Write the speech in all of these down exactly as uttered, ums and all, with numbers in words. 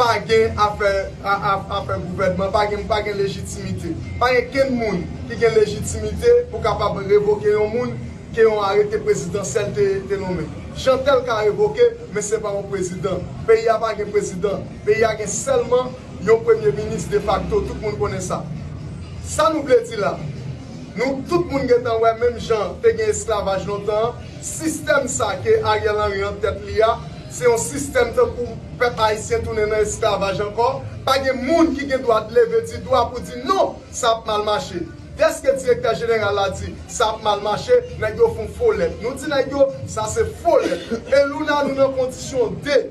Pa gen afè, a- a- afè gouvènman, pa gen, pa gen lejitimite. Pa gen kenn moun ki gen lejitimite pou kapab revoke yon moun ke yon arete prezidansyèl te, te nonmen. Jeantel ka revoke, men se pa yon prezidan. Peyi a pa gen prezidan. Peyi a gen sèlman yon premye minis defakto, tout moun konnen sa. Sa nou vle di la, nou tout moun gentan wè, menm jan te gen esklavaj lontan an, sistèm sa ke Ariel Henry an tèt li a, se yon sistèm tankou pèp ayisyen tounen nan esklavaj ankò. Pa gen moun ki gen dwa leve ti dwa pou di non, sa ap mal mache. Dèske direktè jeneral la di sa ap mal mache, nèg yo fè yon fo lèt. Nou di nèg yo sa se fo lèt. E Luna, nou nan kondisyon de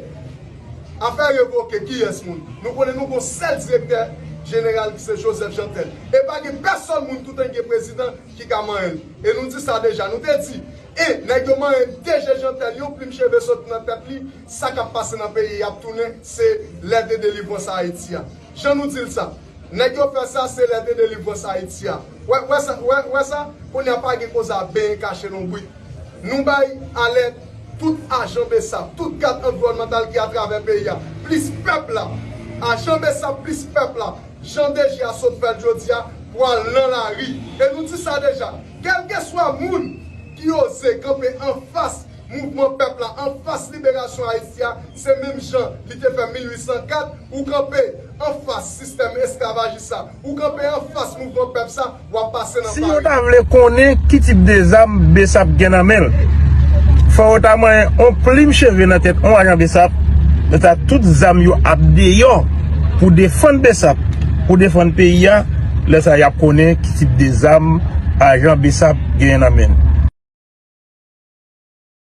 afè revoke kiyès moun? Nou konnen nou gon sèl direktè jeneral ki se Joseph Jeantel. E pa gen pèsòn moun toutan gen prezidan ki ka manyen l. E nou di sa deja, nou te di, e nèg yo manyen D G Jeantel, yon plim cheve sot nan tèt li, sa k ap pase nan peyi a ap tounen, se lè de delivrans Ayiti a. Jan nou di l sa, nèg yo fè sa, se lè de delivrans Ayiti a. Wè, wè sa, wè, wè sa, kounye a pa gen koze a benyen kache lonbrit. Nou bay alèt tout ajan BSAP, tout gad anviwònmantal ki atravè peyi a, plis pèp la. Ajan BSAP plis pèp la. Jan D G a sot fè l jodi a, pral nan lari. E nou di sa deja, kèlkeswa moun ki oze kanpe anfas mouvman pèp la, anfas liberasyon Ayiti a, se menm jan li te fè mil uit san kat, ou kanpe anfas sistèm esklavajis sa, ou kanpe anfas mouvman pèp sa, w ap pase nan fari. Si yo ta vle konnen ki tip de zam BSAP gen nan men l, fò yo ta manyen on plim cheve nan tèt on ajan BSAP, lè sa tout zam yo ap deyò pou defann BSAP, pou defann peyi a, lè sa y ap konnen ki tip de zam ajan BSAP genyen nan men l.